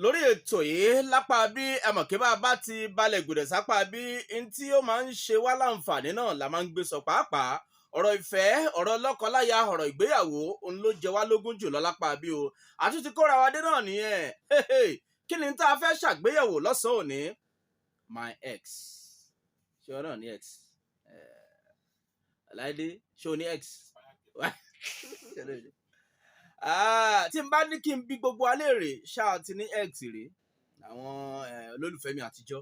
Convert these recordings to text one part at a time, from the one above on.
Lórí ètò yìí lápá bí ẹmọ̀kí bá bá ti balẹ̀ gbòdẹ̀ sápá bí n tí ó máa ń ṣe wá láǹfààní náà la máa ń gbé sọ, pàápàá ọ̀rọ̀ ìfẹ́, ọ̀rọ̀ lọ́kọláya, ọ̀rọ̀ ìgbéyàwó, òun ló jẹ wá lógún jùlọ lápá bí o. Àtúntí kóra wa dé náà nìyẹn. Kí ni tá a fẹ́ ṣàgbéyẹ̀wò lọ́sàn-án òní? My ex. Ṣé ọ náà ní ex? Ọláìdé, ṣé o ní ex? Ah, tí n bá ní kí n bí gbogbo alẹ́ rè, ṣáà ti ní ex rè, àwọn olólùfẹ́ mi àtijọ́,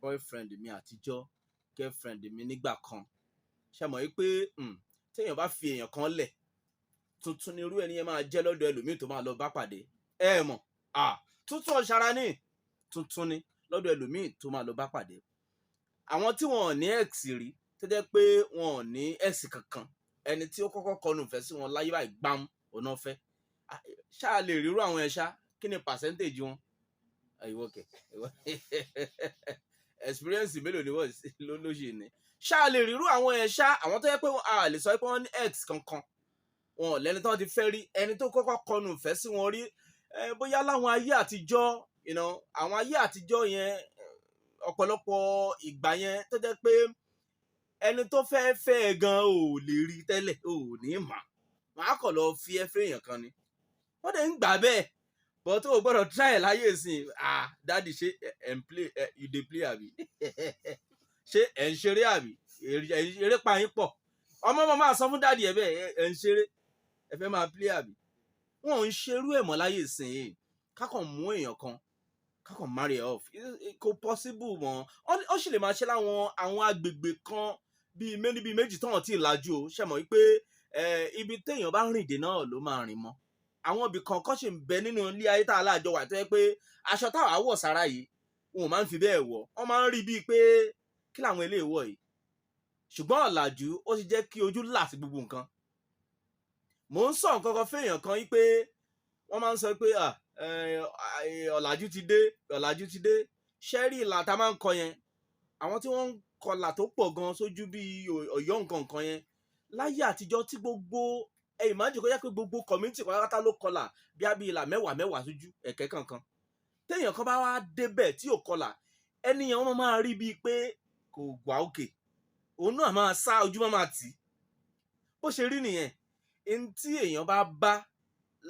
boyfriend mi àtijọ́, girlfriend mi nígbà kan. Ṣe mọ̀ wípé téèyàn bá fi èèyàn kan lẹ̀, tuntun ni irú ẹni yẹn máa jẹ́ lọ́dọ̀ ẹlòmíì tó máa lọ bá pàdé. Ẹ mọ̀, tuntun ọ̀ṣara ní tuntun ni lọ́dọ̀ ẹlòmíì tó máa lọ bá pàdé. Àwọn tí wọn ò ní ex rí, tó jẹ́ pé wọn ò ní ex kankan, ẹni tí ó kọ́kọ́ kọnu ìfẹ́ sí wọn láyé báyìí gbám òun náà fẹ́. Ṣáà lè rírú àwọn ẹ̀ ṣá? Kí ni percentage wọn? Ìwọ kẹ, experience mélòó ni wọ́n ló ṣe ní? Ṣáà lè rírú àwọn ẹ̀ ṣá? Àwọn tó yẹ pé a lè sọ pé wọ́n ní ex kankan, wọn ò lẹ́ni tó ti fẹ́ rí, ẹni tó kọ́kọ́ kọnu ìfẹ́ sí wọn rí, bóyá láwọn ayé àtijọ́, àwọn ayé àtijọ́ yẹn, ọ̀pọ̀lọpọ̀ ìgbà yẹn tó jẹ́ pé ẹni tó fẹ́ fẹ́ ẹ gan ò lè rí tẹ́lẹ̀, ò ní mà wọ́n á kọ̀ lọ fi ẹ́ fẹ́ èèyàn kan ni. Wọ́n dẹ̀ ń gbà bẹ́ẹ̀, but o gbọ́dọ̀ try láyé ìsìn. Ah, daddy, ṣé ẹ̀ ń play ẹ̀, you dey play àbí? Ṣé ẹ̀ ń ṣeré àbí? Eré pa yín pọ̀. Ọmọ ọmọ máa sọ fún daddy ẹ̀ bẹ́ẹ̀, ẹ̀ ń ṣeré, ẹ fẹ́ máa play àbí? Wọn ò ń ṣerú ẹ̀ mọ́ láyé ìsìn yìí. Kákan mú èèyàn kan, kákan marry off, kò possible mọ́. Ó sì lè máa ṣe láwọn àwọn agbègbè kan bíi méjì bíi méjì tán tí ì lajú o. Ṣe mọ̀ wípé ibi téèyàn bá rìn dé náà ló máa rìn mọ́. Àwọn ibì kan kọ́ sì ń bẹ nínú ilé ayé tá a láàjọ wà tó yẹ pé aṣọ táwa wọ̀ sára yìí, wọn ò máa ń fi bẹ́ẹ̀ wọ̀. Wọ́n máa ń rí bíi pé kí làwọn eléyìí wọ̀ yìí. Ṣùgbọ́n ọ̀làjú ó ti jẹ́ kí ojú là sí gbogbo nǹkan. Mò ń sọ nǹkan kan fẹ́yàn kan yí pé wọ́n máa ń sọ pé ọ̀làjú ti dé, ọ̀làjú ti dé. Ṣẹ́rí ìlà tá a máa ń kọ yẹn, àwọn tí wọ́n ń kọlà tó pọ̀ gan sójú bíi Ọ̀yọ́ nǹkan nǹkan yẹn láyé àtijọ́, tí gbogbo ẹ imagine kó jẹ́ pé gbogbo community pátápátá ló kọlà bí abí ìlà mẹ́wàá mẹ́wàá sójú ẹ̀kẹ́ kankan, téèyàn kan bá wá débẹ̀ tí ò kọlà, ẹni yẹn wọ́n máa rí bíi pé kò gbà òkè, òun náà máa sá, ojú máa tì í. Bó ṣe rí nìyẹn. Ẹni tí èèyàn bá bá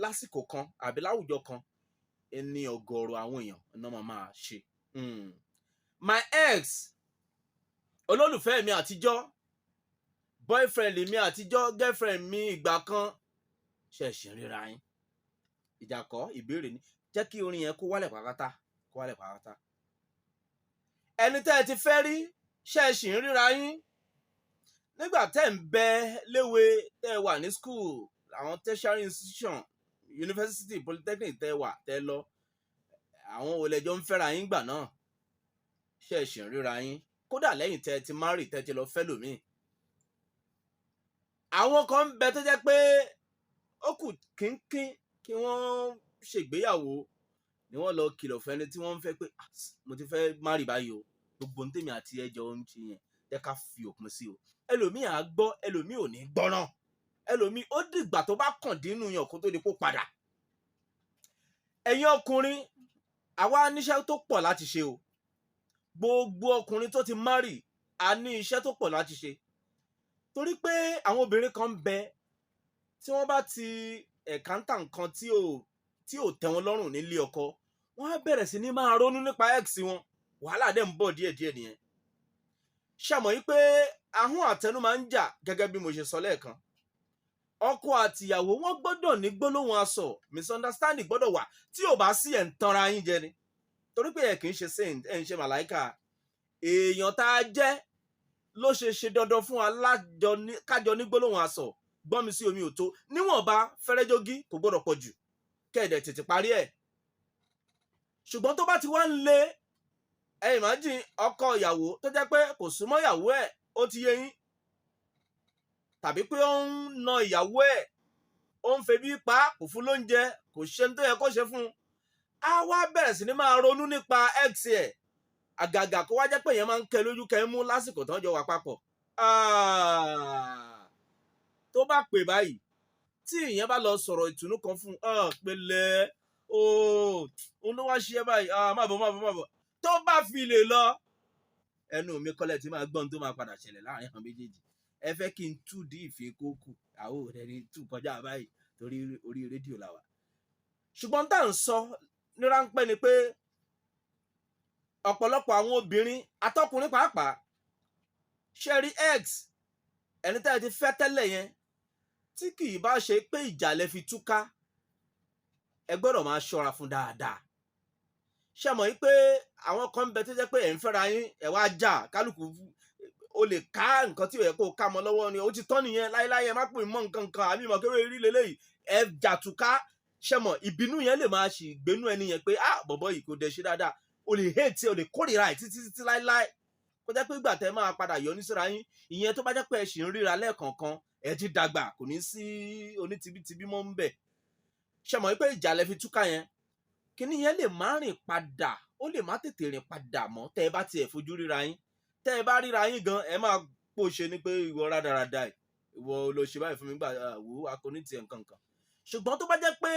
lásìkò kan àbí láwùjọ kan, ẹni ọ̀gọ̀rọ̀ àwọn èèyàn náà máa máa ṣe. My ex, olólùfẹ́ mi àtijọ́, boyfriend mi àtijọ́, girlfriend mi ìgbà kan, ṣẹ̀ṣẹ̀ ríra yín? Ìjà kọ́, ìbéèrè ni. Jẹ́ kí orin yẹn kó wálẹ̀ pàápàá, kó wálẹ̀ pàápàá. Ẹni tẹ́ ẹ ti fẹ́ rí, ṣẹ̀ṣì ń ríra yín? Nígbà tẹ́ ń bẹ léwe, tẹ́ ẹ wà ní school, àwọn tertiary institution, university, polytechnic tẹ́ ẹ wà, tẹ́ ẹ lọ, àwọn olẹ́jọ́ ń fẹ́ra yín gbà náà, ṣẹ̀ṣì ń ríra yín? Kódà lẹ́yìn tẹ́ ẹ ti marry, tẹ́ ẹ ti lọ fẹ́ lòmíì, àwọn kan ń bẹ tó jẹ́ pé ó kù kínkín kí wọ́n ṣègbéyàwó ni wọ́n lọ kìlọ̀ fẹ́ni tí wọ́n ń fẹ́ pé, "Ah, mo ti fẹ́ marry báyìí o, gbogbo ohun tèmi àti ẹjọ́ ń ṣe yẹn, jẹ́ ká fi òpin sí o." Ẹlòmíì á gbọ́, ẹlòmíì ò ní gbọ́ náà. Ẹlòmíì, ó dìgbà tó bá kàn dínú yàn kó tó di kó padà. Ẹ̀yin ọkùnrin, àwa níṣẹ́ tó pọ̀ láti ṣe o. Gbogbo ọkùnrin tó ti marry, a ní iṣẹ́ tó pọ̀ láti ṣe, torí pé àwọn obìnrin kan ń bẹ tí wọ́n bá ti encounter nǹkan tí ò tẹ́ wọn lọ́rùn nílé ọkọ, wọ́n á bẹ̀rẹ̀ sí ní máa ronú nípa ex wọn. Wàhálà dẹ̀ ń bọ̀ díẹ̀díẹ̀ nìyẹn. Ṣàmọ̀ yìí pé ahọ́n àtẹnu máa ń jà? Gẹ́gẹ́ bí mo ṣe sọ lẹ́ẹ̀kan, ọkọ àtìyàwó wọn gbọ́dọ̀ ní gbólóhùn asọ̀. Misunderstanding gbọ́dọ̀ wà. Tí ò bá sí, ẹ̀ ń tanra yín jẹ ni, torí pé ẹ kì í ṣe saint, ẹ ń ṣe màláìka. Èèyàn tá a jẹ́ ló ṣe ṣe dandan fún wa kájọ ní gbólóhùn asọ̀, gbọ́n mi sí omi ò tó níwọ̀nba fẹ́rẹ́jógí, kò gbọ́dọ̀ pọ̀ jù, kẹ̀dẹ̀ tètè parí ẹ̀. Ṣùgbọ́n tó bá ti wá ń le, ẹ imagine ọkọ ìyàwó tó jẹ́ pé kò súnmọ́ ìyàwó ẹ̀, ó ti yé yín, tàbí pé ó ń na ìyàwó ẹ̀, ó ń febi pa, kò fún lóúnjẹ, kò ṣe ní tó yẹ kó ṣe fún un, á wá bẹ̀rẹ̀ sí ní máa ronú nípa ex ẹ̀. Àgàgà kó wá jẹ́ pé èèyàn máa ń kẹ lójú kẹ mú lásìkò tán jọ wà papọ̀. Ah! Tó bá pè báyìí, Tí ìyẹn bá lọ sọ̀rọ̀ ìtùnú kan fún un, pẹ̀lẹ́ ooo, òun ló wá ṣe é báyìí, má bọ̀, má bọ̀, má bọ̀, tó bá fi lè lọ, ẹnu mi kọ́lẹ̀ tí máa gbọ́n tó máa padà ṣẹlẹ̀ láàrin àwọn méjèèjì. Ẹ fẹ́ kí n tú dí ìfín kókù àwọn òde ní tú kọjá báyìí torí orí rédíò la wà. Ṣùgbọ́n tá à ń sọ ní ráńpẹ́ ni pé ọ̀pọ̀lọpọ̀ àwọn obìnrin atọ́kùnrin pàápàá ṣe rí ex ẹni tá ẹ ti fẹ́ tẹ́lẹ̀ yẹn, tí kì í bá ṣe pé ìjà lẹ fi túká, ẹ gbọ́dọ̀ máa ṣọ́ra fún dáadáa. Ṣe mọ̀ yí pé àwọn kan ń bẹ tó jẹ́ pé ẹ̀ ń fẹ́ra yín, ẹ̀ wá jà, kálukú o lè ká nǹkan tí ò yẹ kó o ká mọ́ lọ́wọ́ ni, ó ti tán nìyẹn, láéláé, ẹ má pè mọ́ nǹkan kan àbí mọ̀ kéwé rí leléyìí, ẹ jàtúká. Ṣe mọ̀, ìbínú yẹn lè máa ṣì gbénú ẹni yẹn pé, "Ah, bọ̀bọ̀ yìí kò dẹ̀ ṣe dáadáa." O lè hate, o lè kórìíra ẹ̀ títí títí láéláé, kó jẹ́ pé ìgbà tẹ́ máa padà yọ ní síra yín, ìyẹn tó bá jẹ́ pé ẹ ṣì ń ríra lẹ́ẹ̀kọ̀ọ̀kan, ẹ ti dàgbà, kò ní sí onítibítibí mọ́ ń bẹ̀. Ṣe mọ̀ pé ìjà lẹ fi túká yẹn, kíní yẹn lè má rìn padà, ó lè má tètè rìn padà mọ́. Tẹ́ ẹ bá tiẹ̀ fojú ríra yín, tẹ́ ẹ bá ríra yín gan, ẹ máa pò ṣe ni pé, "Ìwọ rádaràda ẹ̀, ìwọ ló ṣe báyìí fún mi gbà wò ó akọni tiẹ̀ nǹkan kan." Ṣùgbọ́n tó bá jẹ́ pé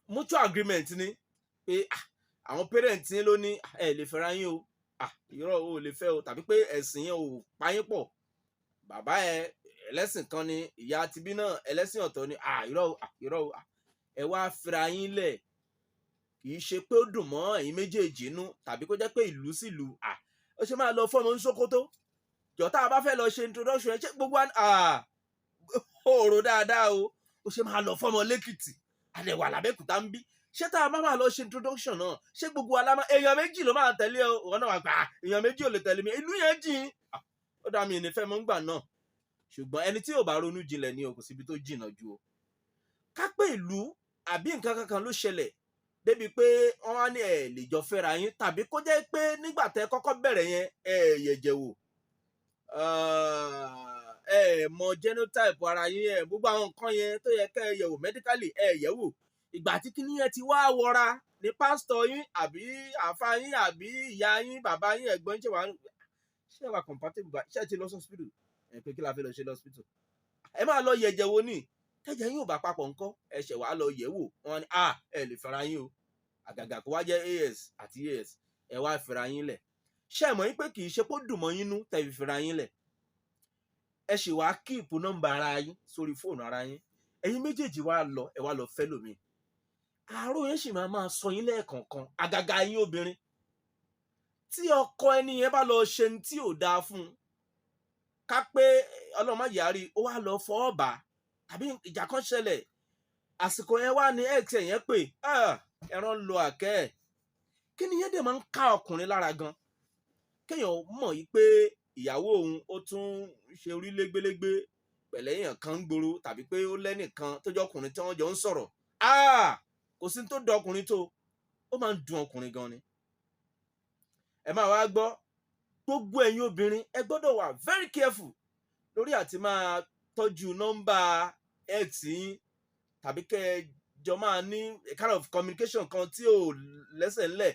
mutual agreement ni pé àwọn parents yín ló ní ẹ lè fẹ́ra yín o, irọ́ o, lè fẹ́ o, tàbí pé ẹ̀sìn yẹn ò pa yín pọ̀, bàbá ẹ ẹlẹ́sìn kan ni, ìyá tibí náà ẹlẹ́sìn ọ̀tọ̀ ni, irọ́ o, irọ́ o, ẹ wá fira yín lẹ̀, kì í ṣe pé ó dùn mọ́ ẹ̀yin méjèèjì inú, tàbí kó jẹ́ pé ìlú sílùú, ó ṣe máa lọ fọ́mọ ní Sókótó jọ. Tá a bá fẹ́ lọ ṣe introduction ẹ, ṣé gbogbo òòrò dáadáa o, ó ṣe máa lọ fọ́mọ lẹ́kìtì, àdẹ̀wà làbẹ́kúta ń bí? Ṣé tá a bá máa lọ ṣe introduction náà, ṣé gbogbo aláma èèyàn méjì ló máa tẹ̀lé ọ? Ìwọ náà wà gbà, èèyàn méjì ò lè tẹ̀lé mi, ìlú yẹn jìn, ó dá mi ìnífẹ́ mọ́ ń gbà náà. Ṣùgbọ́n ẹni tí ò bá ronú jinlẹ̀ ni o, kò síbi tó jìnnà ju o. Ká pé ìlú àbí nǹkan kankan ló ṣẹlẹ̀ débi pé wọ́n á ní ẹ̀ lè jọ fẹ́ra yín, tàbí kó jẹ́ pé nígbà tẹ́ kọ́kọ́ bẹ̀rẹ̀ yẹn, ẹ̀ yẹ̀jẹ̀ wò, ẹ mọ genotype ara yín, ẹ gbogbo àwọn nǹkan yẹn tó yẹ kẹ́ ẹ yẹ̀wò medically, ẹ yẹ̀wò. Ìgbà tí kíní yẹn ti wá wọra ní pásítọ̀ yín àbí àfa yín àbí ìyá yín, bàbá yín, ẹ̀gbọ́n, ṣé wà compatible bá, ṣé ti lọ hospital ẹ pé kí la fẹ́ lọ ṣe lọ hospital? Ẹ máa lọ yẹ̀jẹ̀ wò ní tẹ́jẹ̀ yín ò bá papọ̀ ńkọ́? Ẹ ṣẹ̀ wá lọ yẹ̀ wò, wọ́n ní, "Ah, ẹ lè fẹ́ra yín o." Àgàgà kó wá jẹ́ AS àti AS, ẹ wá fẹ́ra yín lẹ̀. Ṣé ẹ mọ̀ yín pé kì í ṣe pé ó dùn mọ́ yín nú tẹ́ fi fẹ́ra yín lẹ̀? Ẹ ṣì wá keep nọ́mbà ara yín sórí fóònù ara yín. Ẹ̀yin méjèèjì wá lọ, ẹ wá lọ fẹ́ lómi. Àárò yẹn sì máa máa sọ yín lẹ́ẹ̀kọ̀ọ̀kan, àgàgà yín obìnrin. Tí ọkọ ẹni yẹn bá lọ ṣe ní tí ò dáa fún un, ká pé ọlọ́run má yàrí, ó wá lọ fọwọ́ bà á tàbí ìjà kan ṣẹlẹ̀, àsìkò yẹn wá ní ex yẹn pé ẹran lọ àkẹ́ ẹ̀. Kí ni yẹn dẹ̀ máa ń ká ọkùnrin lára gan, kéèyàn mọ̀ yìí pé ìyàwó òun ó tún ṣe orí légbélégbé pẹ̀lẹ́yìn kan ń gbòòrò, tàbí pé ó lẹ́nìkan tó jẹ́ ọkùnrin tí wọ́n jọ ń sọ̀rọ̀. Kò sí tó dùn ọkùnrin tó, ó máa ń dùn ọkùnrin gan ni. Ẹ máa wá gbọ́, gbogbo ẹ̀yin obìnrin, ẹ gbọ́dọ̀ wà very careful lórí àti máa tọ́jú nọ́mbà ex yín, tàbí kẹ́ ẹ jọ máa ní a kind of communication kan tí ò lẹ́sẹ̀ ńlẹ̀.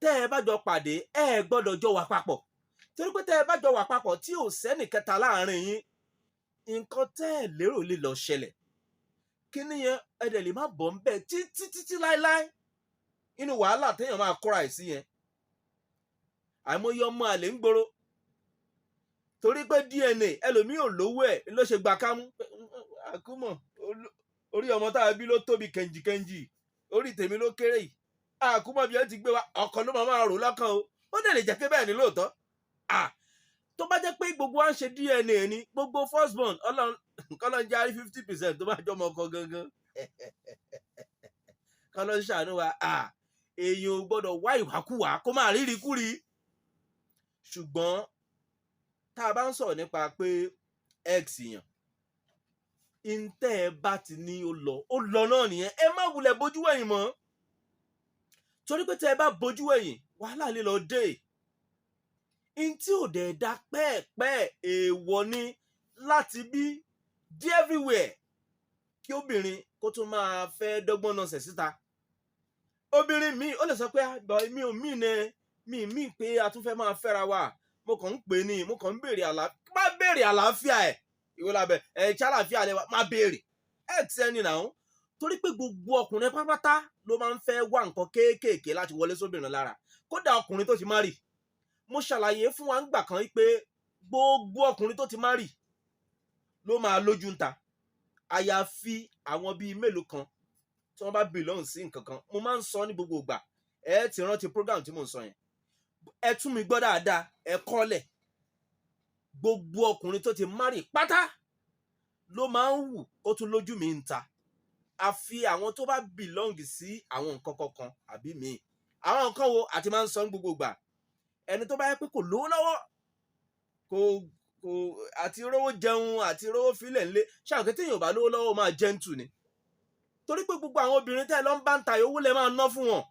Tẹ́ ẹ bá jọ pàdé, ẹ gbọ́dọ̀ jọ wà papọ̀, torí pé tẹ́ ẹ bá jọ wà papọ̀ tí ò sẹ́nì kẹta láàrin yín, nǹkan tẹ́ ẹ lérò lè lọ ṣẹlẹ̀. Kíní yẹn, ẹ dẹ̀ lè má bọ̀ ń bẹ̀ títí títí láéláé inú wàhálà téèyàn máa kóra ẹ̀ sí yẹn. Àìmọye ọmọ àlè ń gbòòrò torí pé DNA ẹlòmíì ò lówó ẹ̀ ló ṣe gbà kámú. Àkúmọ̀ orí ọmọ tá a bí ló tóbi kẹ̀ǹjìkẹ̀ǹjì, orí tèmi ló kéré yìí. Àkúmọ̀ bí ẹ ti gbé wa, ọkọ ló máa máa rò lọ́kàn o. Ó dẹ̀ lè jẹ́ pé bẹ́ẹ̀ ni lóòótọ́. Tó bá jẹ́ pé gbogbo wa ń ṣe DNA ni, gbogbo first born, Ọlọ́run kọ́lọ́n járí 50% tó bá jọmọ ọkọ gangan, kọ́lọ́n ṣàánú wa. Èèyàn ò gbọ́dọ̀ wá ìwàkúwà kó máa rírí kúri. Ṣùgbọ́n tá a bá ń sọ̀rọ̀ nípa pé ex yàn, ntẹ́ ẹ bá ti ní ó lọ, ó lọ náà nìyẹn. Ẹ má wulẹ̀ bójú wẹ̀yìn mọ́, torí pé tẹ́ ẹ bá bójú wẹ̀yìn, wàhálà lè lọ dé. Ntí ò dẹ̀ da pẹ́ẹ̀pẹ́, èèwọ̀ ni láti bí dé everywhere kí obìnrin kó tún máa fẹ́ dọ́gbọ́n náà sẹ̀ síta. Obìnrin mi ó lè sọ pé mi ò mí ní mi mí pé a tún fẹ́ máa fẹ́ra wa, mo kàn ń pè ní, mo kàn ń béèrè àlàáfíà. Má béèrè àlàáfíà ẹ̀. Ìwọ làbẹ̀ ẹ̀ ṣàlàfíà lẹ́wà máa béèrè ex ẹni náà, torí pé gbogbo ọkùnrin pátápátá ló máa ń fẹ́ wá nǹkan kéékèèké láti wọlé sóbìnrin lára, kódà ọkùnrin tó ti marry. Mo ṣàlàyé fún wa ńgbà kan pé gbogbo ọkùnrin tó ti marry ló máa lójú ń ta, àyàfi àwọn bíi mélòó kan tí wọ́n bá belong sí nǹkan kan. Mo máa ń sọ ní gbogbo ìgbà. Ẹ ti rántí program tí mò ń sọ yẹn. Ẹ tún mi gbọ́ dáadáa, ẹ kọ́lẹ̀: gbogbo ọkùnrin tó ti marry pátá ló máa ń wù kó tún lójú mi ń ta, àfi àwọn tó bá belong sí àwọn nǹkan kankan àbí míì. Àwọn nǹkan wo àti máa ń sọ ní gbogbo ìgbà? Ẹni tó bá yẹ pé kò lówó lọ́wọ́, kò àti rówó jẹun àti rówó filẹ̀ ńlé ṣáà, kí téèyàn ò bá lówó lọ́wọ́, máa gentle ni, torí pé gbogbo àwọn obìnrin tẹ́ ẹ lọ ń bá ń ta owó lẹ máa ná fún wọn.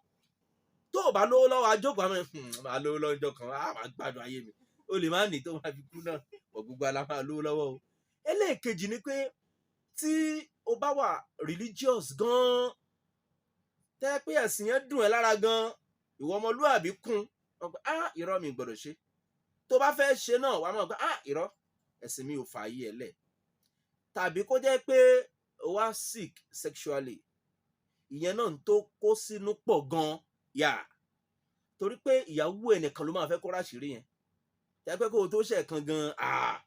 Tó o bá lówó lọ́wọ́, ajókòó àmọ́ máa lówó lọ́jọ́ kan, á máa gbádùn ayé mi. O lè má ní tó máa fi kú náà pọ̀, gbogbo ala máa lówó lọ́wọ́ o. Ẹlẹ́ẹ̀kejì ni pé tí o bá wà religious gan-an, tẹ́ pé ẹ̀sìn yẹn dùn ẹ́ lára gan-an, ìwọ ọmọlúàbí kún wọn pé, "Ah, irọ́, mi gbọ́dọ̀ ṣe." Tó bá fẹ́ ṣe náà, wàá mọ̀ pé, "Ah, irọ́, ẹ̀sìn mi ò fààyè ẹ̀ lẹ̀." Tàbí kó jẹ́ pé o wá sick sexually, ìyẹn náà tó kó sínú pọ̀ gan yà, torí pé ìyàwó ẹnìkan ló máa fẹ́ kó ráṣìírí yẹn. Tẹ́ pé kó o tó ṣẹ̀ kan gan, ah,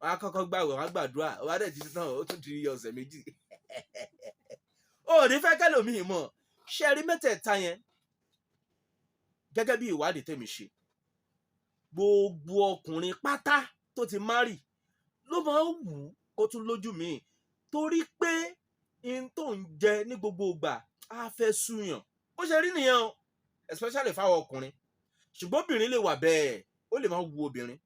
wọ́n á kọ́kọ́ gbàwẹ̀, wọ́n á gbàdúrà, wọ́n á dẹ̀ ti tán, ó tún di ọ̀sẹ̀ 2. Ó ní fẹ́ kẹ́lòmíì mọ̀. Ṣe rí mẹ́tẹ̀ẹ̀ta yẹn, gẹ́gẹ́ bí ìwádìí tèmi ṣe, gbogbo ọkùnrin pátá tó ti marry ló máa ń wù ú kó tún lójú míì, torí pé in tó ń jẹ ní gbogbo ìgbà á fẹ́ súyàn. Bó ṣe rí nìyẹn o, especially fáwọn ọkùnrin. Ṣùgbọ́n obìnrin lè wà bẹ́ẹ̀, ó lè máa wu obìnrin.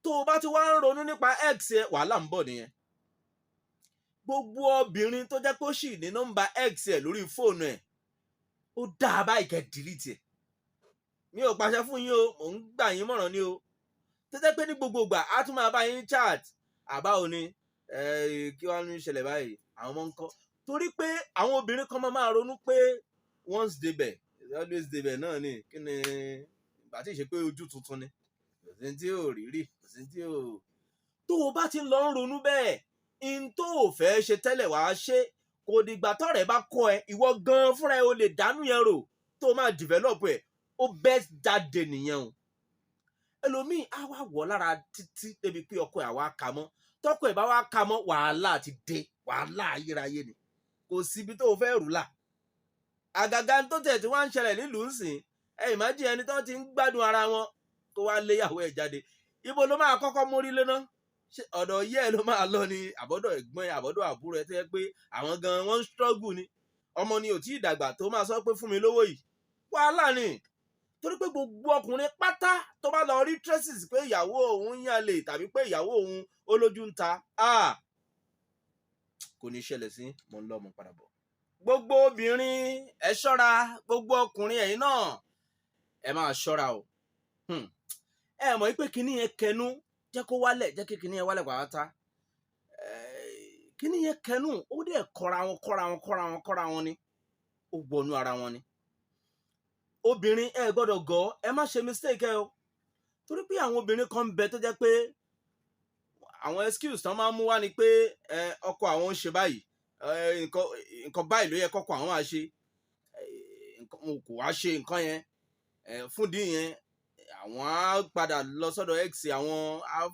Tó o bá ti wá ń ronú nípa ex ẹ, wàhálà ń bọ̀ nìyẹn. Gbogbo obìnrin tó jẹ́ pé ó sì ní nọ́mbà ex ẹ lórí fóònù ẹ̀, ó dáa báyìí kẹ́ delete ẹ̀. Mi ò pàṣẹ fún yín o, mò ń gbà yín mọ̀ràn ni o. Tó jẹ́ pé ní gbogbo ìgbà á tún máa bá yín chat, àbá ò ní kí wàá ní ṣẹlẹ̀ báyìí, àwọn ọmọ ń kọ́, torí pé àwọn obìnrin kan máa ronú pé once débẹ̀, always débẹ̀ náà ni. Kí ni ìgbà tí ì ṣe pé ojú tuntun ni? Kò sí tí ò rí rí, kò sí tí ò. Tó o bá ti ń lọ ń ronú bẹ́ẹ̀, in tó o fẹ́ ṣe tẹ́lẹ̀ wàá ṣe. Kò dìgbà tọ́rẹ̀ bá kọ́ ẹ, ìwọ gan fúnra ẹ o lè dánú yẹn rò tó o máa develop ẹ. Ó bẹ́ jáde nìyẹn o. Ẹlòmíì á wá wọ̀ lára títí débi pé ọkọ ẹ̀ àwa kà mọ́. Tọkọ ẹ̀ bá wá kà mọ́, wàhálà ti dé, wàhálà ayérayé ni. Kò síbi tó o fẹ́ rù là. Àgàgà tó tẹ̀ tí wọ́n ń ṣẹlẹ̀ nílùú ń sìn ẹ, ìmájì ẹni tó ti ń gbádùn ara wọn kó wá léyàwó ẹ̀ jáde, ibo ló máa kọ́kọ́ mórí lé náà? Ṣé ọ̀dọ̀ yẹ́ ẹ ló máa lọ ni, àbọ̀dọ̀ ẹ̀gbọ́n ẹ̀, àbọ̀dọ̀ àbúrò ẹ̀, tó yẹ pé àwọn gan wọ́n ń struggle ni, ọmọ ni ò tí ì dàgbà tó máa sọ pé fún mi lówó yìí? Wàhálà ni, torí pé gbogbo ọkùnrin pátá tó bá lọ rí traces pé ìyàwó òun ń yàlè tàbí pé ìyàwó òun ó lójú ń ta, ah, kò ní ṣẹlẹ̀ sí. Mò ń lọ, mo padà bọ̀. Gbogbo obìnrin, ẹ ṣọ́ra. Gbogbo ọkùnrin, ẹ̀yin náà ẹ máa ṣọ́ra o. Ẹ mọ̀ pé kinní yẹn kẹnu, jẹ́ kó wálẹ̀, jẹ́ kí kinní yẹn wálẹ̀ pàápàá. Kinní yẹn kẹnu, ó dẹ̀ kọ́ra wọn, kọ́ra wọn, kọ́ra wọn, kọ́ra wọn ni, ó wọnú ara wọn ni. Obìnrin, ẹ gbọ́dọ̀ gọ̀, ẹ má ṣe mistake ẹ o, torí pé àwọn obìnrin kan ń bẹ tó jẹ́ pé àwọn excuse tán máa ń mú wá ni pé ọkọ àwọn ń ṣe báyìí, nǹkan báyìí ló yẹ kọ́kọ́ àwọn máa ṣe, nǹkan kò wá ṣe nǹkan yẹn. Fún dín yẹn, àwọn á padà lọ sọ́dọ̀ ex àwọn,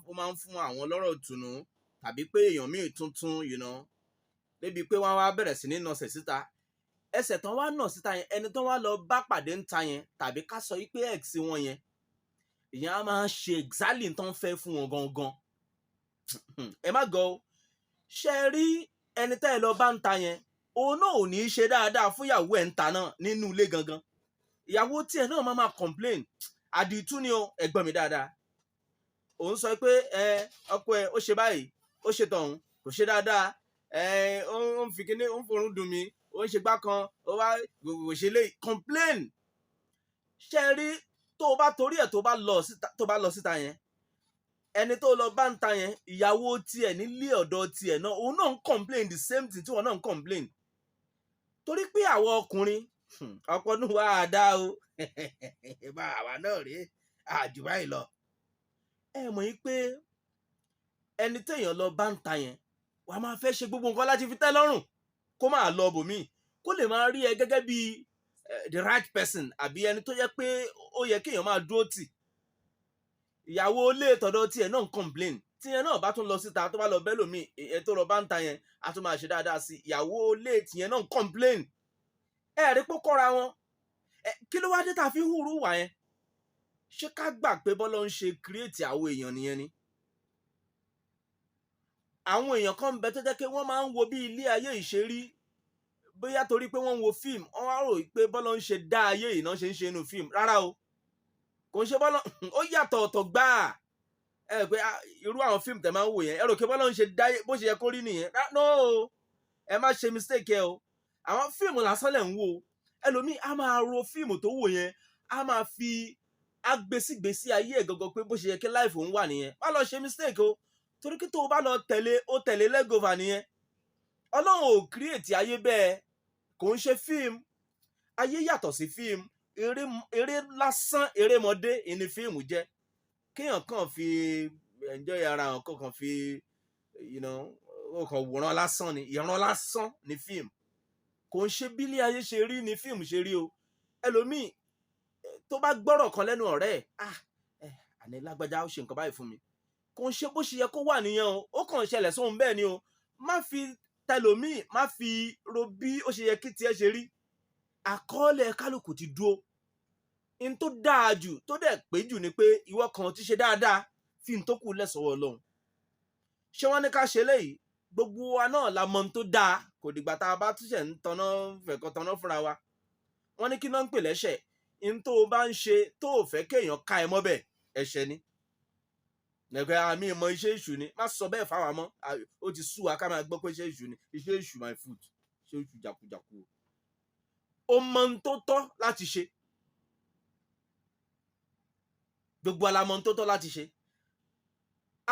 ó máa ń fún àwọn lọ́rọ̀ ìtùnú, tàbí pé èèyàn míì tuntun, débi pé wọ́n wá bẹ̀rẹ̀ sí ní nọsẹ̀ síta. Ẹsẹ̀ tán wá nà síta yẹn, ẹni tán wá lọ bá pàdé ń ta yẹn, tàbí ká sọ wípé ex wọn yẹn, ìyẹn á máa ṣe exactly tán fẹ́ fún wọn gangan. Ẹ má gọ o. Ṣe rí ẹni tẹ́ ẹ lọ bá ń ta yẹn, òun náà ò ní í ṣe dáadáa fún ìyàwó ẹ̀ ń ta náà nínú ilé gangan. Ìyàwó tiẹ̀ náà máa complain. Àdìtú ni o, ẹ gbọ́ mi dáadáa. Òun sọ pé ẹ ọkọ ẹ ó ṣe báyìí, ó ṣe tọ̀hún, kò ṣe dáadáa, ẹ ó ń fi kíní, ó ń forún dùn mí, ó ń ṣe gbá kan, ó wá kò ṣe lè complain. Ṣe rí tó o bá torí ẹ̀ tó bá lọ síta yẹn, ẹni tó lọ bá ń ta yẹn, ìyàwó tiẹ̀ nílé ọ̀dọ̀ tiẹ̀ náà, òun náà ń complain the same thing tí wọ́n náà ń complain, torí pé àwọn ọkùnrin, ọ̀pọ̀ nù wá á dá o, bá àwa náà rèé àjù báyìí lọ. Ẹ mọ̀ yín pé Ẹni téèyàn lọ bá ń ta yẹn, wàá máa fẹ́ ṣe gbogbo nǹkan láti fi tẹ́ lọ́rùn, kó máa lọ bòmíì, kó lè máa rí ẹ gẹ́gẹ́ bí the right person, àbí ẹni tó yẹ pé ó yẹ kéèyàn máa dúró tì. Ìyàwó ilé tọ̀dọ̀ tiẹ̀ náà ń complain. Tíyẹn náà bá tún lọ síta, tó bá lọ bẹ́ẹ̀ lòmíì, ẹ tó lọ bá ń ta yẹn, á tún máa ṣe dáadáa sí. Ìyàwó ilé tìyẹn náà ń complain. Ẹ rí pé kọ́ra wọn. Kí ló wá dé tá a fi ń hùrù wà yẹn? Ṣé ká gbà pé bọ́lá ń ṣe create àwọn èèyàn nìyẹn ni? Àwọn èèyàn kan ń bẹ tó jẹ́ pé wọ́n máa ń wo bí ilé ayé yìí ṣe rí, bóyá torí pé wọ́n ń wo fíìmù, wọ́n wá rò pé bọ́lá ń ṣe dá ayé yìí náà ṣe ń ṣe inú fíìmù. Rárá o, kò ń ṣe bọ́lá, ó yàtọ̀ ọ̀tọ̀ gbáà. Ẹ pé irú àwọn fíìmù tẹ̀ máa ń wò yẹn, ẹ rò pé bọ́lá ń ṣe dá bó ṣe yẹ kó rí nìyẹn. No, ẹ má ṣe mistake ẹ o. Àwọn fíìmù lásán lẹ̀ ń wò. Ẹlòmíì á máa ro fíìmù tó wò yẹn, á máa fi agbésígbésí ayé ẹ̀ gangan pé bó ṣe yẹ kí life òun wà nìyẹn. Má lọ ṣe mistake o, torí kí tó o bá lọ tẹ̀lé, ó tẹ̀lé lẹ́gọ̀fà nìyẹn. Ọlọ́run ò create ayé bẹ́ẹ̀. Kò ń ṣe fíìmù. Ayé yàtọ̀ sí fíìmù. Eré, eré lásán, erémọdé ni fíìmù jẹ́. Kéèyàn kàn fi enjoy ara wọn, kàn fi ó kàn wòran lásán ni, ìran lásán ni fíìmù. Kò ń ṣe bílé ayé ṣe rí ni fíìmù ṣe rí o. Ẹlòmíì tó bá gbọ́rọ̀ kan lẹ́nu ọ̀rẹ́ ẹ̀, "Ah, ẹ àní lágbájá ó ṣe nǹkan báyìí fún mi," kò ń ṣe bó ṣe yẹ kó wà nìyẹn o. Ó kàn ṣẹlẹ̀ sóhun bẹ́ẹ̀ ni o. Má fi tẹlòmíì, má fi ro bí ó ṣe yẹ kí tiẹ̀ ṣe rí. Àkọọ́lẹ̀ kálukú ti dúró. N tó dáa jù, tó dẹ̀ pé jù, ni pé ìwọ kan ti ṣe dáadáa, fi n tó kù lẹ́sọ̀wọ́ Ọlọ́run. Ṣé wọ́n ní ká ṣe léyìí? Gbogbo wa náà la mọ ohun tó dáa. Kò dìgbà tá a bá túnṣe ń tanná fẹ̀kọ́ tanná fúnra wa. Wọ́n ní kí náà ń pè lẹ́ṣẹ̀? N tó o bá ń ṣe tó o fẹ́ kéèyàn ká ẹ mọ́bẹ̀, ẹ̀ṣẹ̀ ni. Nẹ̀kẹ́ àmì ìmọ̀ iṣẹ́ èṣù ni. Má sọ bẹ́ẹ̀ fáwa mọ́. Ó ti sú wa ká máa gbọ́ pé iṣẹ́ èṣù ni. Iṣẹ́ èṣù my foot. Iṣẹ́ èṣù jàkújàkú. Ó mọ ohun tó tọ́ láti ṣe. Gbogbo wa la mọ ohun tó tọ́ láti ṣe.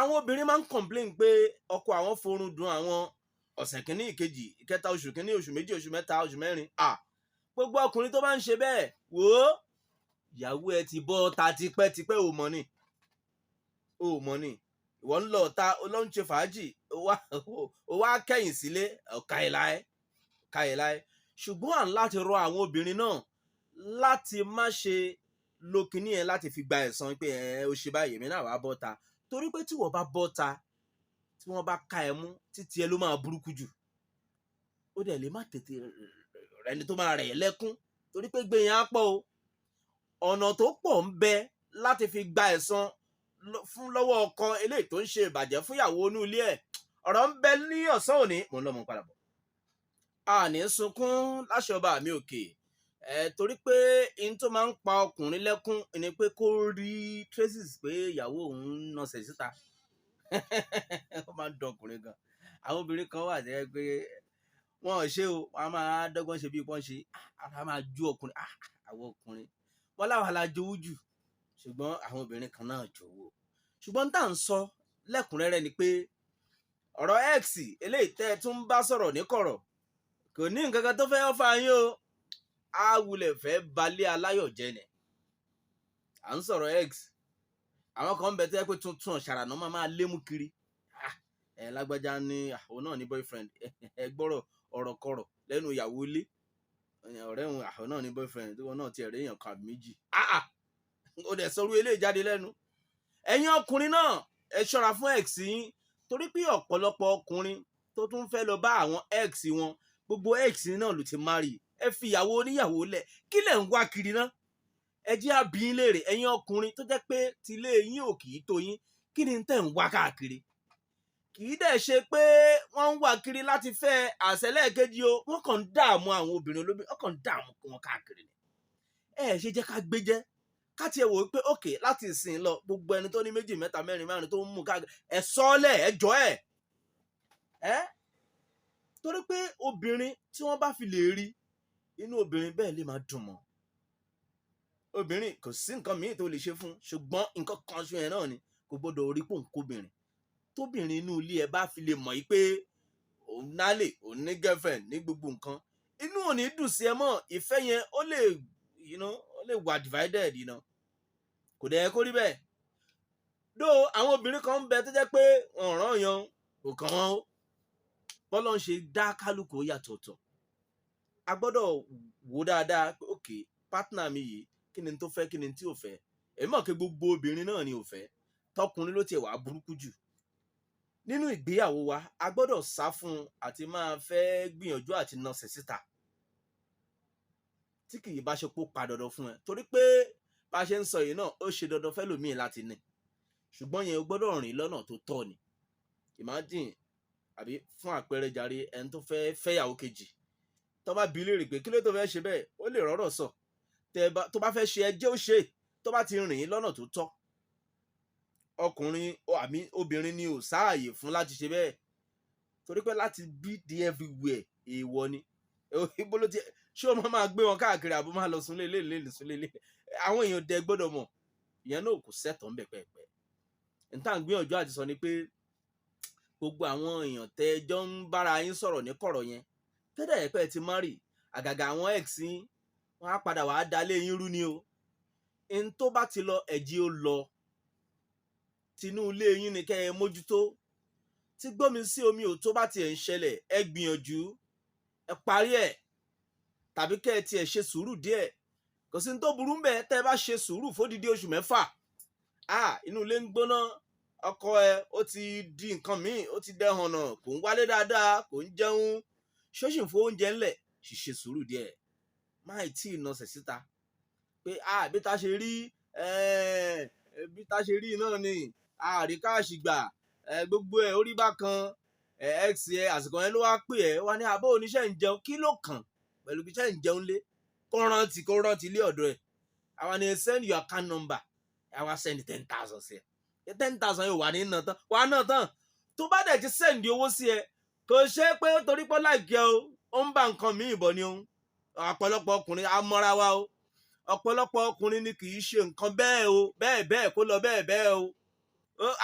Àwọn obìnrin máa ń complain pé ọkọ àwọn forun dun àwọn ọ̀sẹ̀ kìíní, ìkejì, ìkẹta, oṣù kìíní, oṣù 2, oṣù 3, oṣù 4. À, gbogbo ọkùnrin tó bá ń ṣe bẹ́ẹ̀, wò ó, ìyàwó ẹ ti bọ́ ta tipẹ́tipẹ́. Ò mọ̀ ni, ò mọ̀ ni. Ìwọ ń lọ ta, ó ń ṣe fàájì, ó wá kẹ́yìn sílé ọ̀ka ẹ̀ láé, ọ̀ka ẹ̀ láé. Ṣùgbọ́n à ń láti rọ àwọn obìnrin náà láti má ṣe lo kinní yẹn láti fi gba ẹ̀san pé ẹ ó ṣe báyìí, èmi náà wàá bọ́ ta. Torí pé tí wọ́n bá bọ́ ta, tí wọ́n bá ká ẹ mú, títí ẹ ló máa burúkú jù. Ó dẹ̀ lè má tètè rẹni tó máa rẹ̀ ẹ́ lẹ́kún, torí pé gbé yẹn á pọ̀ o. Ọ̀nà tó pọ̀ ń bẹ láti fi gba ẹ̀san fún lọ́wọ́ ọkọ eléyìí tó ń ṣe ìbàjẹ́ fúnyàwó inú ilé ẹ̀. Ọ̀rọ̀ ń bẹ ní ọ̀sán òní. Mò ń lọ, mò ń padà bọ̀. A ní sunkún láṣẹ ọba mi òkè ẹ, torí pé in tó máa ń pa ọkùnrin lẹ́kún ni pé kó rí traces pé ìyàwó òun ń nọsẹ̀ síta. Ó máa ń dùn ọkùnrin gan. Àwọn obìnrin kan wà tẹ́ pé wọn ò ṣe o, wọn á máa dọ́gbọ́n ṣe bí wọ́n ṣe. Ara máa ju ọkùnrin. Àwọn ọkùnrin wọn láwọn la jowú jù, ṣùgbọ́n àwọn obìnrin kan náà jowú. Ṣùgbọ́n tá à ń sọ lẹ́kùnrẹ́rẹ́ ni pé ọ̀rọ̀ ex eléyìí tẹ́ ẹ tún bá sọ̀rọ̀ ní kọ̀rọ̀, kò ní nǹkan kan tó fẹ́ fà yín o. Á wulẹ̀ fẹ́ balẹ̀ aláyọ̀ jẹ́ ni. À ń sọ̀rọ̀ ex. Àwọn kan ń bẹ tẹ́ pé tuntun ọ̀ṣàrà náà máa máa lé mú kiri. Ẹ lágbájá ní àwọn náà ní boyfriend. Ẹ gbọ́rọ̀ ọ̀rọ̀ kọ̀rọ̀ lẹ́nu ìyàwó ilé ọ̀rẹ́ òun, àwọn náà ní boyfriend tí wọn náà ti ẹ̀rẹ́ èèyàn kan àbí méjì. Ó dẹ̀ sọrú eléyìí jáde lẹ́nu. Ẹ̀yin ọkùnrin náà, ẹ ṣọ́ra fún ex yín, torí pé ọ̀pọ̀lọpọ̀ ọkùnrin tó tún fẹ́ lọ bá àwọn ex wọn, gbogbo ex náà ló ti marry. Ẹ fi ìyàwó oníyàwó lẹ̀. Kí lẹ̀ ń wá kiri náà? Ẹ jẹ́ àbí yín léèrè. Ẹ̀yin ọkùnrin tó jẹ́ pé tilé yín ò kì í tó yín, kí ni tẹ̀ ń wá káàkiri? Kì í dẹ̀ ṣe pé wọ́n ń wá kiri láti fẹ́ àṣẹ lẹ́ẹ̀kejì o. Wọ́n kàn ń dààmú àwọn obìnrin olóbìnrin, wọ́n kàn ń dààmú wọn káàkiri ni. Ẹ ṣe jẹ́ ká gbé jẹ́ ká tiẹ̀ wò ó pé òkè láti ìsìn lọ, gbogbo ẹni tó ní méjì, mẹ́ta, mẹ́rin, márùn tó ń mú káàkiri, ẹ sọ́ọ́lẹ̀, ẹ jọ ẹ̀ ẹ́, torí pé obìnrin tí wọ́n bá fi lè rí, inú obìnrin bẹ́ẹ̀ lè máa dùn mọ́ obìnrin. Kò sí nǹkan míì tó lè ṣe fún, ṣùgbọ́n nǹkan kan ṣo yẹn náà ni kò gbọ́dọ̀ rí pòǹkóbìnrin. Tóbìnrin inú ilé ẹ bá fi lè mọ̀ yìí pé òun nálè, òun ní girlfriend ní gbogbo nǹkan, inú ò ní dùn sí ẹ mọ́. Ìfẹ́ yẹn ó lè you know, ó lè wà divided. Kò dẹ̀ kó rí bẹ́ẹ̀. Dó àwọn obìnrin kan ń bẹ tó jẹ́ pé ọ̀ràn yan kò kàn wọ́n o. Bọ́lá ń ṣe dá kálukú yàtọ̀ọ̀tọ̀. A gbọ́dọ̀ wò dáadáa pé, ok, partner mi yìí, kí ni tó fẹ́, kí ni tí ò fẹ́? Èmi mọ̀ pé gbogbo obìnrin náà ni ò fẹ́. Tọkùnrin ló tiẹ̀ wá burúkú jù nínú ìgbéyàwó wa. A gbọ́dọ̀ sá fún un àti máa fẹ́ gbìyànjú àti nọsẹ̀ síta tí kì í bá ṣe kó pa dandan fún ẹ, torí pé bá a ṣe ń sọ yìí náà, ó ṣe dandan fẹ́lòmíì láti ní, ṣùgbọ́n yẹn o gbọ́dọ̀ rìn lọ́nà tó tọ́ ni. Imagine, àbí fún àpẹẹrẹ jàre, ẹni tó fẹ́ fẹ́yàwó kejì, tó bá bi léèrè pé kí ló tó fẹ́ ṣe bẹ́ẹ̀, ó lè rọ́rọ̀ sọ. Tó bá fẹ́ ṣe ẹjẹ́, ó ṣe, tó bá ti rìn lọ́nà tó tọ́. Ọkùnrin àmì obìnrin ni ò sáàyè fún láti ṣe bẹ́ẹ̀, torí pé láti be there everywhere, èèwọ̀ ni. Ibo ló ti ṣé o máa gbé wọn káàkiri, àbó máa lọ súnlé lé lé súnlé lé, àwọn èèyàn dẹ gbọ́dọ̀ mọ̀. Ìyẹn náà kò sẹ́tọ̀ ń bẹ̀ pẹ́ẹ́pẹ́. Níta ń gbìyànjú àti sọ ni pé gbogbo àwọn èèyàn tẹ́ jọ ń bára yín sọ̀rọ̀ ní kọ̀rọ̀ yẹn tẹ́lẹ̀ ẹ̀pẹ́ ti marry, àgàgà àwọn ex yín, wọ́n á padà wàá dalé yín rú ni o. N tó bá ti lọ, ẹ̀jí ó lọ. Tinú ilé yín ni kẹ́ ẹ mójútó. Tí gbómi sí omi ò tó bá tiẹ̀ ń ṣẹlẹ̀, ẹ gbìyànjú ẹ parí ẹ̀, tàbí kẹ́ ẹ tiẹ̀ ṣe sùúrù díẹ̀. Kò sí ní tó burú mbẹ̀ tẹ́ ẹ bá ṣe sùúrù fódìdí oṣù 6. Ah, inú ilé ń gbóná, ọkọ ẹ ó ti di nǹkan míì, ó ti dẹ́hànà, kò ń wálé dáadáa, kò ń jẹun, ṣóṣì ń fowó oúnjẹ ńlẹ̀, sì ṣe sùúrù díẹ̀. Má ì tí ì nọsẹ̀ síta pé ah, bí ta ṣe rí náà ni àrí cash gbà, gbogbo ẹ̀ orí bákan. Ex ẹ àsìkò yẹn ló wá pè ẹ́ wá ní abọ́ oníṣẹ́ ń jẹun, kí ló kàn pẹ̀lú bí iṣẹ́ ń jẹun lé? Kó rántí ilé ọ̀dọ̀ ẹ̀. Àwa ni send your account number, àwa send 10,000 sí ẹ. 10,000 yóò wà ní ná tán, wà á ná tán. Tó bá dẹ̀ ti send owó sí ẹ, kò ṣe pé torí pé láìpẹ́ o, ó ń bá nǹkan míì bọ̀ ni o. Ọ̀pọ̀lọpọ̀ ọkùnrin amọ́ra wa o. Ọ̀pọ̀lọpọ̀ ọkùnrin ni kì í ṣe nǹkan bẹ́ẹ̀ o, bẹ́ẹ̀ bẹ́ẹ̀ kó lọ bẹ́ẹ̀ bẹ́ẹ̀ o.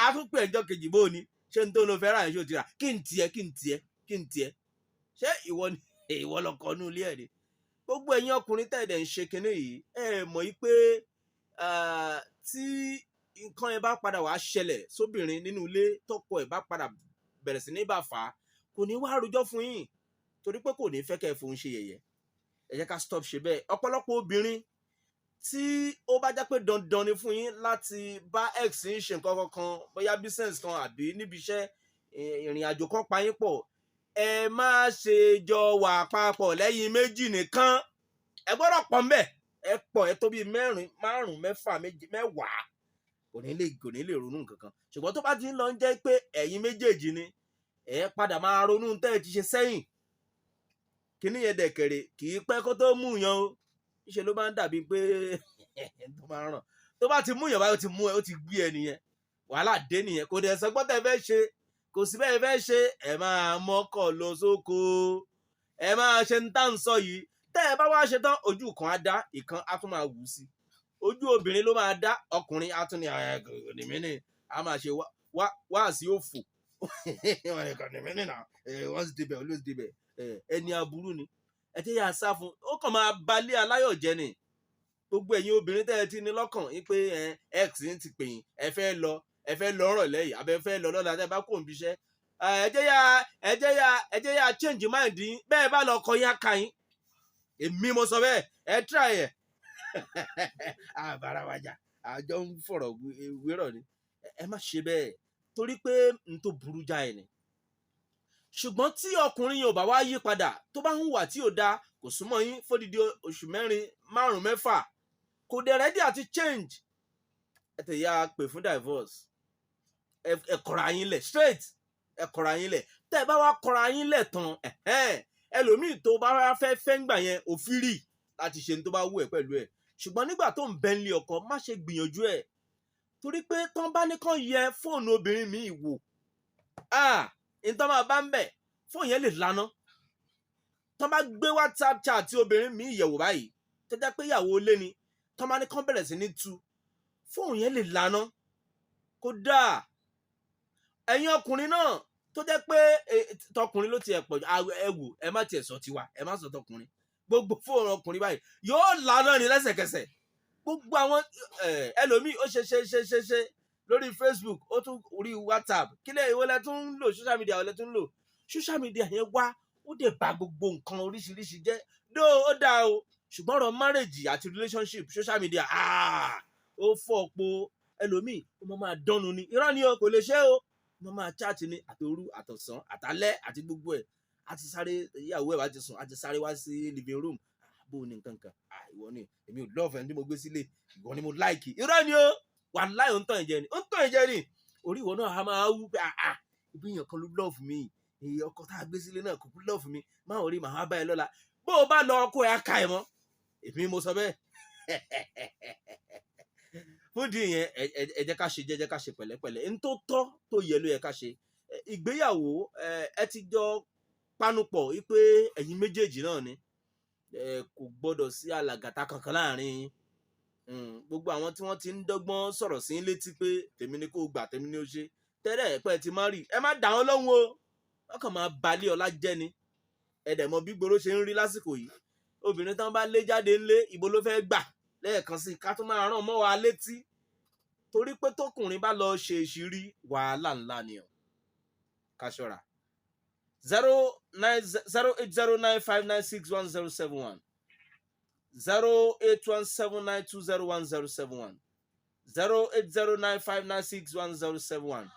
A tún pè ẹjọ́ kejì, bó ni ṣé n tó lo fẹ́ rà yẹn, ṣó ti rà? Kí n tiẹ̀, kí n tiẹ̀, kí n tiẹ̀? Ṣé ìwọ ni ìwọ lọkọ inú ilé ẹ̀ ni? Gbogbo ẹ̀yin ọkùnrin tẹ̀dẹ̀ ń ṣe kinní yìí, ẹ mọ̀ yí pé tí nǹkan yẹn bá padà wá ṣẹlẹ̀ sóbìnrin nínú ilé, tọkọ ẹ̀ bá padà bẹ̀rẹ̀ sí ní bá fà á, kò ní wá rojọ́ fún yín, torí pé kò ní fẹ́ kẹ́ ẹ fòun ṣe yẹ̀yẹ́. Ẹ jẹ́ ká stop ṣe bẹ́ẹ̀. Ọ̀pọ̀lọpọ̀ obìnrin, tí ó bá jẹ́ pé dandan ni fún yín láti bá ex ń ṣe nǹkan kankan, bóyá business kan àbí níbi iṣẹ́, ìrìn àjò kan pa yín pọ̀, ẹ má ṣe jọ wà papọ̀ lẹ́yìn méjì nìkan. Ẹ gbọ́dọ̀ pọ̀ mbẹ̀. Ẹ pọ̀, ẹ tó bíi mẹ́rin, márùn, mẹ́fà, méje, 10, kò ní lè ronú nǹkan kan. Ṣùgbọ́n tó bá ti ń lọ ń jẹ́ pé ẹ̀yin méjèèjì ni, ẹ padà máa ronú tẹ́ ẹ ti ṣe sẹ́yìn. Kíní yẹn dẹ̀kẹ̀rẹ̀, kì í pẹ́ kó tó mú yan o. Níṣẹ́ ló máa ń dàbí pé tó máa ń ràn. Tó bá ti mú yàn báyìí, ó ti mú ẹ, ó ti gbé ẹ nìyẹn. Wàhálà dé nìyẹn. Kò dẹ̀ sọgbọ́n tẹ́ fẹ́ ṣe, kò sí bẹ́ẹ̀ fẹ́ ṣe. Ẹ máa mọ́kọ̀ lọ sóko, ẹ máa ṣe ń tá ń sọ yìí. Tẹ́ ẹ bá wá ṣe tán, ojú kan á dá, ìkan á tún máa wù sí. Ojú obìnrin ló máa dá, ọkùnrin á tún ní ní a máa ṣe wá sí òfò. Once débẹ̀, always débẹ̀. Ẹni aburú ni ẹ ti yà sá fún, ó kàn máa balẹ̀ aláyọ̀ jẹ́ ni. Gbogbo ẹ̀yin obìnrin tẹ́ ẹ ti ní lọ́kàn yín pé ex ń ti pè yín, ẹ fẹ́ lọ, ẹ fẹ́ lọ rọ̀ lẹ́yìn, àbẹ fẹ́ lọ lọ́la tẹ́ ẹ bá kó ń bíṣẹ́, ẹ jẹ́ yà change mind yín. Bẹ́ẹ̀ bá lọ kọ yín, á ka yín. Èmi mo sọ bẹ́ẹ̀. Ẹ try ẹ̀. Àbára wa jà, àjọ ń fọ̀rọ̀ wérọ̀ ni. Ẹ má ṣe bẹ́ẹ̀, torí pé n tó burú jáì ni. Ṣùgbọ́n tí ọkùnrin yẹn ò bá wá yí padà, tó bá ń hùwà tí ò dáa, kò súnmọ́ yín fódìdí oṣù 4, 5, 6, kò dẹ̀ ready àti change, ẹ tẹ̀ ya pè fún divorce. Ẹ kọ̀ra yín lẹ̀ straight. Ẹ kọ̀ra yín lẹ̀. Tẹ́ ẹ bá wá kọ̀ra yín lẹ̀ tán, ẹlòmíì tó bá wá fẹ́ fẹ́ ń gbà yẹn, òfìrì láti ṣe ní tó bá wù ẹ́ pẹ̀lú ẹ̀. Ṣùgbọ́n nígbà tó ń bẹ́ ń lé ọkọ, má ṣe gbìyànjú ẹ̀, torí pé tán bá ní kàn yẹ fóònù obìnrin míì wò, ah, nǹkan máa bá ń bẹ̀, fóònù yẹn lè lana. Tán bá gbé WhatsApp chat tí obìnrin míì yẹ̀wò báyìí, tó jẹ́ pé ìyàwó ilé ni, tán bá ní kàn bẹ̀rẹ̀ sí ní tú, fóònù yẹn lè lana. Kódà ẹ̀yin ọkùnrin náà tó jẹ́ pé tọkùnrin ló tiẹ̀ pọ̀ jù, ẹ wò, ẹ má tiẹ̀ sọ tiwa, ẹ má sọ tọkùnrin. Gbogbo fóònù ọkùnrin báyìí yóò lana ní lẹ́sẹ̀kẹsẹ̀. Gbogbo àwọn ẹlòmíì ó ṣe ṣe ṣe ṣe ṣe Lórí Facebook, ó tún orí WhatsApp. Kílẹ̀ ìwọ lẹ tún ń lò? Social media lẹ tún ń lò? Social media yẹn wá, ó dẹ̀ bà gbogbo nǹkan oríṣiríṣi jẹ́ dó. Ó dáa o, ṣùgbọ́n ọ̀rọ̀ marriage àti relationship, social media, ah, ó fọ́ po. Ẹlòmíì, ó máa dánnu ni. Irọ́ ni o, kò lè ṣe o. Ó máa chat ní àtòru, àtọ̀sán, àtàlẹ́ àti gbogbo ẹ̀. Àti sáré, ìyàwó ẹ̀ bá ti sùn, àti sáré wá sí living room. Bó o ní nǹkan kan? Ah, ìwọ ni èmi ò love ẹni tí mo gbé sílé, ìwọ ni mo like. Irọ́ ni o, wàláhì, ó ń tàn ìjẹ ni, ó ń tàn ìjẹ ni. Orí ìwọ náà a máa wú pé, ah, ibi èèyàn kan ló love mi, èyí ọkọ tá a gbé sílé náà kò kú love mi. Máa rí màá bá ẹ lọ́la. Bó o bá lọ, ọkọ ẹ á ka ẹ mọ́. Èmi mo sọ bẹ́ẹ̀. Fún ìdí yẹn, ẹ jẹ́ ká ṣe jẹ́jẹ́, ká ṣe pẹ̀lẹ́pẹ̀lẹ́. N tó tọ́ tó yẹ ló yẹ ká ṣe. Ìgbéyàwó, ẹ ti jọ panupọ̀ wípé ẹ̀yin méjèèjì náà ni, kò gbọ́dọ̀ sí alàgàtà kankan láàrin yín. Gbogbo àwọn tí wọ́n ti ń dọ́gbọ́n sọ̀rọ̀ sí létí pé tèmi ni kò gbà, tèmi ni ó ṣe tẹ́lẹ̀, ẹ̀pẹ́ ti má rí, ẹ má dà wọ́n lóhùn o. Wọ́n kàn máa balẹ̀ ọlá jẹ́ ni. Ẹ dẹ̀ mọ bí gbòòrò ṣe ń rí lásìkò yìí. Obìnrin tán bá lé jáde ńlé, ìbò ló fẹ́ gbà lẹ́ẹ̀kan sí? Ká tún máa ràn mọ́ wa létí, torí pé tókùnrin bá lọ ṣe ìṣírí, wàhálà ńlá ni o. Ká ṣọ́ra. 0908095961071, 08179201071, 08095961071.